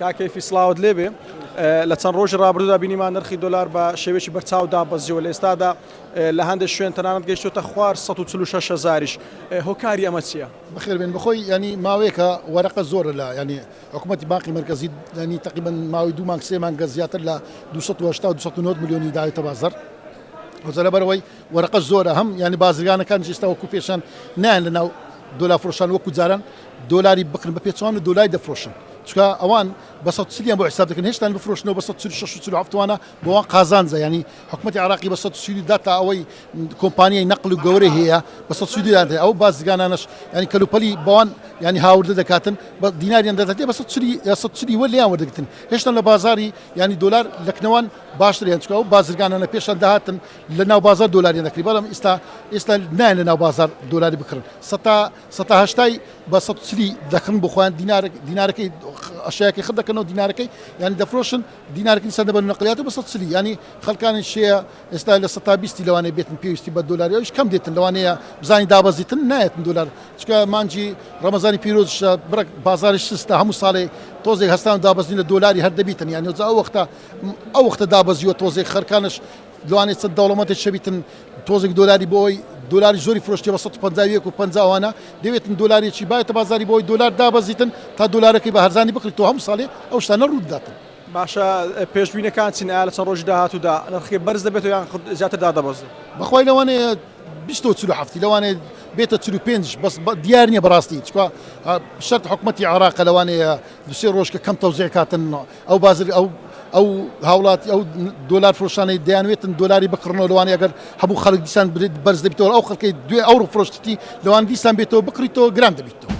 کاک کەیفی سڵاوت لێبێ لە چەند ڕۆژی ڕابردوودا بینیمان نرخی دۆلار بە شێوەیەکی بەرچاو دابەزیوە لە ئێستادا لە هەندێک شوێن تەنانەت گەیشتوتە خوار 146 هەزاریش هۆکاری ئەمە چییە؟ بەخێربێن بەخۆی ینی ماوەیەکە وەرەقە زۆرە لە ینی حکوومەتی بانقی مەرکەزی ینی تقریبا ماوەی دوو مانگ سێ مانگە زیاتر لە 280 290 میلیۆنی داوێتە بازار ئەوجا لەبەرەوەی وەرەقە زۆرە هەم ینی بازرگانەکان ئێستا وەکو پێشان نایەن لە ناو دۆلار فرۆشان وەکو جاران دۆلاری بکڕن بە پێچەوانە دۆلاری دەفرۆشن چونکە ئەوان بە 140 یان بۆ حساب دەکەن هێشتان بفرۆشنەوە بە 146 و 47 وانە بۆ وان قازانجە ینی حکوومەتی عراقی بە 140 دا تا ئەوەی کۆمپانیای نەقل و گەورەی هەیە بە 140 دان هەیە ئەو بازرگانانەش ینی کەلوپەلی بەوان ینی هاوردە دەکاتن بە دیناریان دەداتێ بە 140 یا 140 وە لێیان وەردەگرتن هێشتا لە بازاری ینی دۆلار لەکنەوان باشتر یان چونکە ئەو بازرگانانە پێشان دەهاتن لە ناو بازار دۆلاریان دەکڕی بەڵام ئیستا ئێستا نایەن لە ناو بازار دۆلاری بکڕن سەتا سەتا هەشتای بە سەد و چلی دەکڕن بۆ خۆیان دینارێک دینارەکەی ئەشیاکەی خڕ دەکەنەوە دینارەکەی یانی دەفرۆشن دینارەکەی دیسان دەبەن نەقلیات بە سەد چلی یانی خەڵکانی شەیە ئێستا لە سەتا بیستی لەوانەیە بێتن پێویستی بە دۆلاری ئەویش کەم دێتن لەوانەیە بزانی دابەزیتن نایەتن دۆلار چونکە مانگی ڕەمەزانی پیرۆزشە بڕێک بازاریش سستە هەموو ساڵێ تۆزێک هەستان و دابەزین لە دۆلاری هەر دەبیتن یانی ئەو وەختە ئەو وەختە دابەزیوە تۆزێک خەرکانش لەوانەیە چەند دەوڵەمەندێک شەبیتن تۆزێک دۆلاری بۆ ئەوەی دۆلاری زۆری فرۆشتیە بە 151 و 50 ئەوانە دەوێتن دۆلارێکی باێتە بازاری بۆ ئەوەی دۆلار دابەزیتن تا دۆلارەکەی بە هەرزانی بکڕیت تۆ هەموو ساڵێ ئەو شتانە ڕوو دەداتن. باشە پێشبینەکان چین ئایا لە چەند ڕۆژی داهاتوودا نرخەکەی بەرز دەبێتەوە یان زیاتر دادەبەزێت؟ بەخوای لەوانەیە بیست و 47 لەوانەیە بێتە 45 بەس دیار نییە بەڕاستی چکە شەرت حکومەتی عێراقە لەوانەیە دوسێ ڕۆژ کە کەم تەوزیع کاتن ئەو بازر ئەو ئەو هاوڵاتی ئەو دۆلار فرۆشانەی دەیانوێتن دۆلاری بکڕنەوە لەوانەیە ئەگەر هەموو خەڵک دیسان بەرز دەبیتەوە ئەو خەڵکەی دوێ ئەو فرۆشتتی لەوان دیسان بێتەوە بکڕیتەوە گران دەبیتەوە.